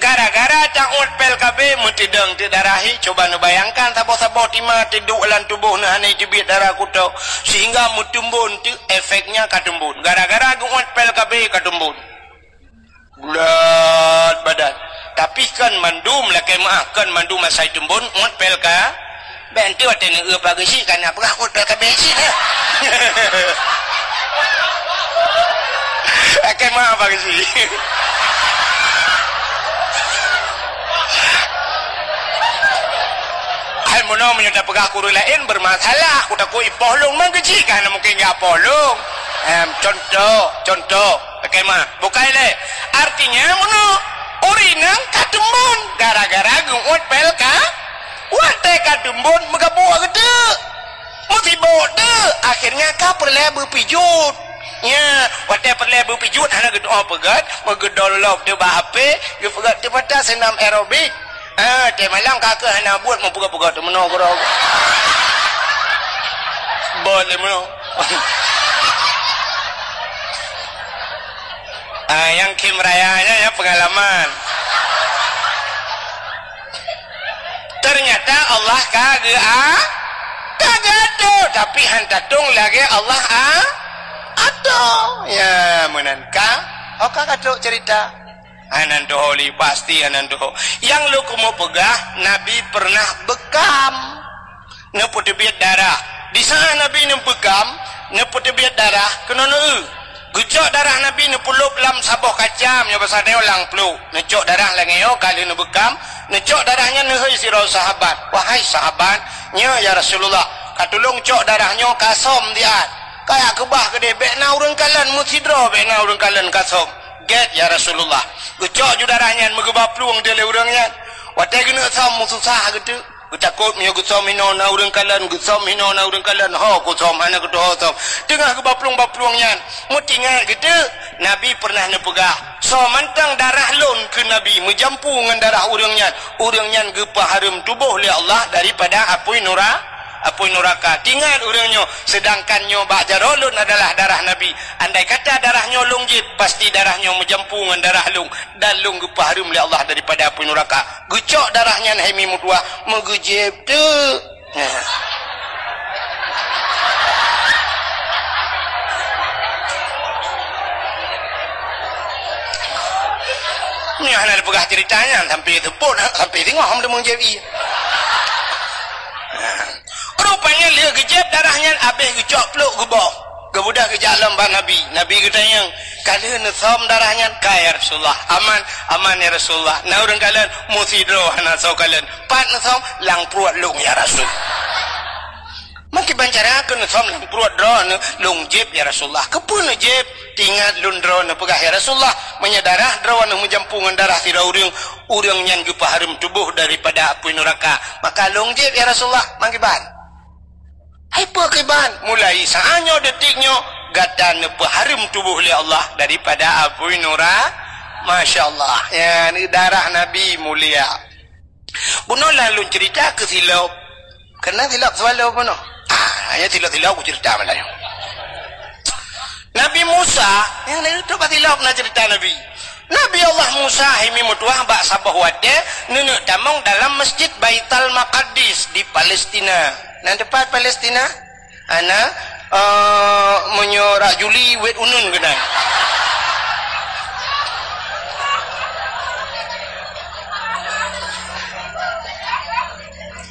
Gara-gara tauet pil K B meuteudong teuk darah haid, cuba neubayangkan saboh-saboh tima teuduek lam tuboh neuh hana iteubiet darah kuto, sehingga meuteumbon teuk efeknya ka teumbon. Gara-gara geuuet pil K B ka teumbon. Bulat badan. Tapi kon mandum lakée meu'ah, kon mandum asai teumbon, uet pil K B. Bék enteuk watée neueu pageue syiek ka na peugah uet pil K B syiek. Lakée meu'ah pageue syiek. Hai meunoe meunyoe tapeugah keu ureuëng laén bermasalah, kutakot ipoh lôn meugeujih ka hana mungken geupoh lôn. Em, contoh, contoh. Lakée meu'ah. Bukai lé. Artinya meunoe, ureuëng inong ka teumbon gara-gara geuuet pil K B. Watée ka teumbon meugabuk geuteuk. Meusibok teuk, akhirnya ka peureulée beupijuet. Nya, watée peureulée beupijuet hana geutu'oh peugét, meugeudolob teuk bak H P, geupeugét teuk mata seunam aerobik. Ah, teumalam ka keuh hana buet meupeugah-peugah teumeunoe keudroe. Buet lé meunoe. Ah, nyang khém raya nyan, nyan peungalaman. Ternyata Allah ka geu-, ah, ka geuatur, tapi han tatong lagée Allah, ah, atur. Ya, meunan ka. Oh, ka geuatur cerita. Hana tuho lé, pasti hana tuho. Nyang lôn keumeung peugah, Nabi pernah beukam. Neupeuteubiet darah. Di saat Nabi neubeukam, neupeuteubiet darah, keunoe neueu. Geucok darah Nabi neupulop lam saboh kaca, meunyoe basa tanyoe lam pluek. Neucok darah lagée nyoe ka lheueh neubeukam, neucok darah nyan neuhôi sidroe sahabat. "Wahai sahabat, nyoe ya Rasulullah, ka tulông cok darah nyoe ka som siat. Kajak keubah keudeh, bék na ureuëng kalon meusidroe, bék na ureuëng kalon ka som." "Gét, ya Rasulullah." Geucok ju darah nyan meugeuba plueng teuk lé ureuëng nyan. Watée geuneuk som meususah geuteuk. Geutakot meunyoe geusom hinoe na ureuëng kalon, geusom hinoe na ureuëng kalon, ho kusom, hana geutuho som. Teungoh geuba plueng-ba plueng nyan, meutingat geuteuk, Nabi pernah neupeugah, "Soe mantong darah lôn," kheun Nabi, "meujampu ngon darah ureuëng nyan, ureuëng nyan geupeuhareuem tuboh lé Allah daripada apui nura-, apui nuraka." Tingat ureuëng nyoe, seudangkan nyoe bak jaroe lôn adalah darah Nabi. Andai kata darah nyoe lôn jieb, pasti darah nyoe meujampu ngon darah lôn, dan lôn geupeuhareuem lé Allah daripada apui nuraka. Geucok darah nyan hai mi meutuwah, meugeujieb teuk. Nah. Nyoe hana dipeugah ceurita nyan, sampai teupot, sampai singoh hom deungoe jieb ie. Nah. Rupanya lheueh geujieb darah nyan abéh geucok pluek geuboh. Geubeudôh geujak lom bak Nabi. Nabi geutanyong, "Ka lheueh neusom darah nyan?" "Ka, ya Rasulullah." "Aman?" "Aman, ya Rasulullah." "Na ureuëng kalon?" "Meusidroe hana soe kalon." "Pat neusom?" "Lam pruet lôn, ya Rasul." "Meukiban cara keuh neusom lam pruet droeneuh?" "Lôn jieb, ya Rasulullah." "Keupeue neujieb?" "Tingat lôn droeneuh peugah, ya Rasulullah, meunyoe darah droeneuh meujampu ngon darah sidroe ureuëng, ureuëng nyan geupeuhareuem tuboh daripada apui nuraka. Maka lôn jieb, ya Rasulullah." "Meukiban?" "Hai peue kiban?" "Mulai saat nyoe, detik nyoe, gata neupeuhareuem tuboh lé Allah daripada apui nura-," Masya Allah. Ya, ni darah Nabi mulia. Bunoe lah lôn cerita keu silop. Karena silop selalu bunoe. Ah, hanya silop-silop aku cerita malam nyoe. Nabi Musa, nyang na YouTube silop na cerita Nabi. Nabi Allah Musa himi meutuah bak saboh watée neuneuk tamong dalam Masjid Baitul Maqdis di Palestina. Nan tepat Palestina? Ana, eh, meunyoe rak Juli wet unun keunan.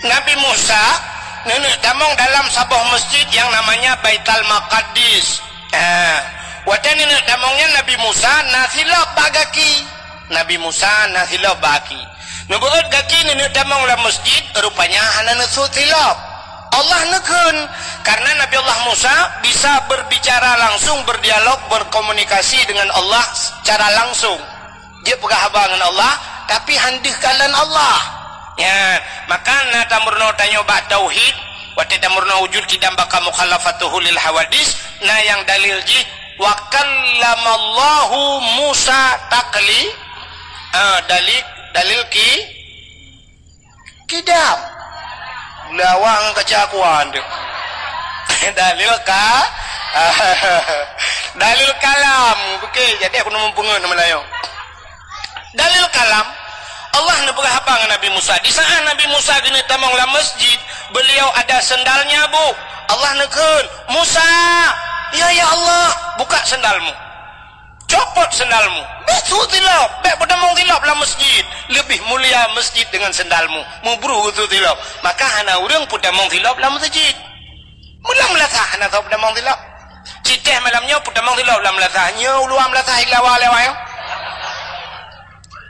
Nabi Musa neuneuk tamong dalam saboh masjid yang namanya Baitul Maqdis. Ha, watée neuneuk tamong nyan Nabi Musa na silop bak gaki. Nabi Musa na silop bak gaki. Neubeuet gaki neuneuk tamong lam masjid, rupanya hana neusut silop. Allah neukheun, karena Nabi Allah Musa bisa berbicara langsung, berdialog, berkomunikasi dengan Allah secara langsung. Dia peugah haba ngon Allah, tapi han deuh kalon Allah. Ya, maka na tameurunoe tanyoe bak tauhid, watée tameurunoe wujud kidam baka mukhalafatuhu lil hawadis, na nyang dalil jih, "Wa kallamallahu Musa takli-," ah, dalil, dalil ki-, kidam. Lawang kaca kuan tu. Dalil ka-, dalil kalam. Oke, jadi aku nemu pungut nama lain. Dalil kalam, Allah neupeugah haba ngon Nabi Musa. Di saat Nabi Musa geuneuk tamong lam masjid, beliau ada sendalnya, Bu. Allah neukheun, "Musa, ya, ya Allah, buka sendalmu." Copot sendalmu. Bék sut silop, bék peutamong silop lam masjid. Lebih mulia masjid dengan sendalmu. Mubruh geuh sut silop. Maka hana ureuëng peutamong silop lam masjid. Meulam meulasah hana soe peutamong silop. Citeh malam nyoe peutamong silop lam meulasah. Nyoe uluwa meulasah ilawa lewat nyoe.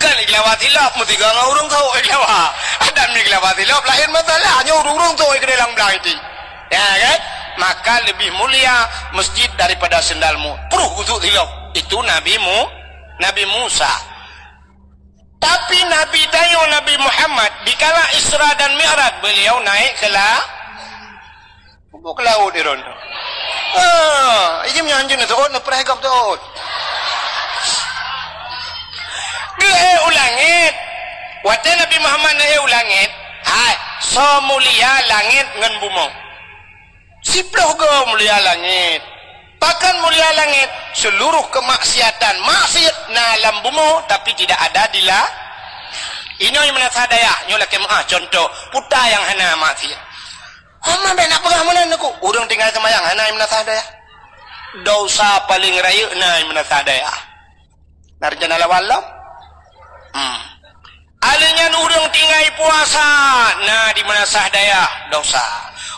Kan ilawa silop, meusigoe ngon ureuëng sot ilawa. Adak mi ilawa silop, laén masalah. Nyoe ureuëng-ureuëng sot keuneuk lam blang iti. Ya kan? Maka lebih mulia masjid daripada sendalmu. Pruh gusuk silop. Itu Nabi Mu-, Nabi Musa. Tapi Nabi tanyoe Nabi Muhammad, dikala Isra dan Mi'raj, beliau naik ke la-, ke laut di ron. Ah, ijim nyan jeuneuh teuôt, neupreh gob teuôt. Geuék u langét. Watée Nabi Muhammad naik u langét, hai, soe mulia langét ngon bumoe. Siploh goe mulia langét. Pakon mulia langét? Seluruh kemaksiatan, maksiat na lam bumoe, tapi tidak ada di la-, inoe meunasah dayah, nyoe lakée meuáh contoh, puta nyang hana maksiat. Homa bék na peugah meunan aku, ureuëng tinggai seumayang hana meunasah dayah. Dosa paling rayeuk na meunasah dayah. Na rencana lawan lom? Hmm. Alèh nyan ureuëng tinggai puasa, na di meunasah dayah, dosa.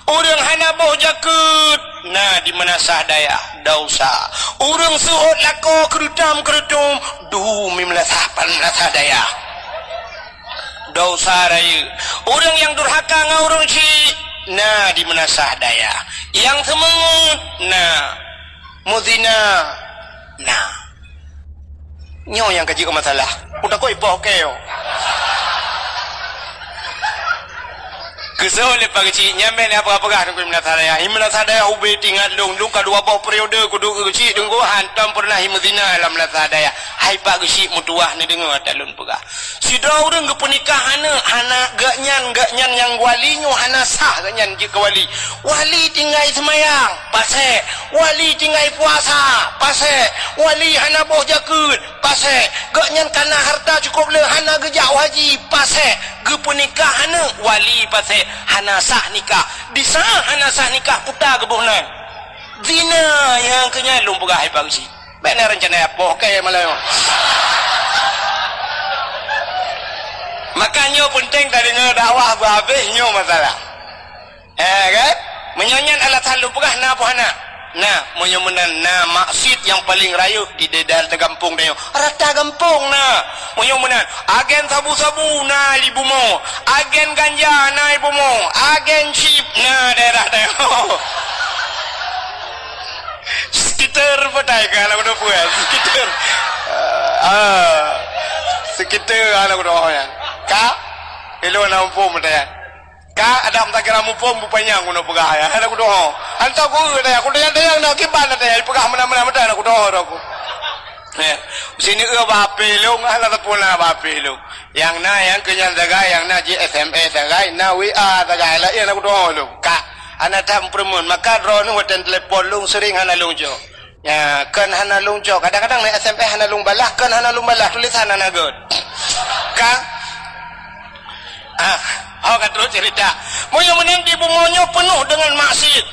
Ureuëng hana boh jakeuet, na di meunasah dayah, dosa. Ureuëng seuôt lakoe keureutôm-keureutôm, dum di meunasah, meunasah dayah, dosa rayeuk. Ureuëng nyang durhaka ngon ureuëng chik, na di meunasah dayah. Nyang seumeungeut, na. Meuzina, na. Nyoe nyang ka jeuet keu masalah. Utakot ipoh keu. Keusoe lé Pak Geuchik, nyan bék na peugah-peugah Teungku di meunasah dayah. Di meunasah dayah ubé teuingat lôn, lôn ka dua boh periode kuduek keu Geuchik Teungku, hantom peureunah meuzina lam meunasah dayah. Hai Pak Geuchik, meutuwah neudeungoe ata lôn peugah. Sidroe ureuëng geupeunikah aneuk, hana geuhnyan, geuhnyan nyang wali nyoe hana sah geuhnyan jeuet keu wali. Wali tinggai seumayang, pasék. Wali tinggai puasa, pasék. Wali hana boh jakeuet, pasék. Geuhnyan kana hareuta cukôp le hana geujak u haji, pasék. Geupeunikah aneuk, wali pasék. Hana sah nikah. Di saát hana sah nikah, puta geuboh nan. Zina nyang keu nyan lôn peugah hai Pak Geuchik. Bék na rencana poh keu malam nyoe. Maka nyoe peunteng tadeungoe dakwah beuhabéh nyoe masalah. Eh, kan? Meunyoe nyan alasan lôn peugah na poh hana? Na, meunyoe meunan na maksiat nyang paleng rayeuk di daerah gampông tanyoe. Rata gampông na. Meunyoe meunan, agen sabu-sabu na di bumoe, agen ganja na di bumoe, agen chip na daerah tanyoe. Sekitar petai ka anak udah puas. Sekitar. Ah. Sekitar anak udah ya. Ka? Ilo na muphom ya. Ka ada meutakira muphom bupanyang guna peugah ya. Anak udah. Hantar guru dah ya. Aku tanya-tanya nak kiban dah ya. Peugah mana-mana mata anak udah aku. Eh, sini eu bak H P lôn, hana teupeu na bak H P lôn. Nyang na, nyang keu nyan sagai, nyang na jih S M S sagai, na W A sagai, laén na kudoh lôn. Ka, hana that meupeureumeun, maka droeneuh watèe telepon lôn sering hana lôn jok. Ya, kon hana lôn jok. Kadang-kadang na S M S hana lôn balah, kon hana lôn balah, tulisan hana göt. Ka, ah, ho ka trok cerita. Meunyoe meunan di bumoe nyoe peunoh deungon maksiet.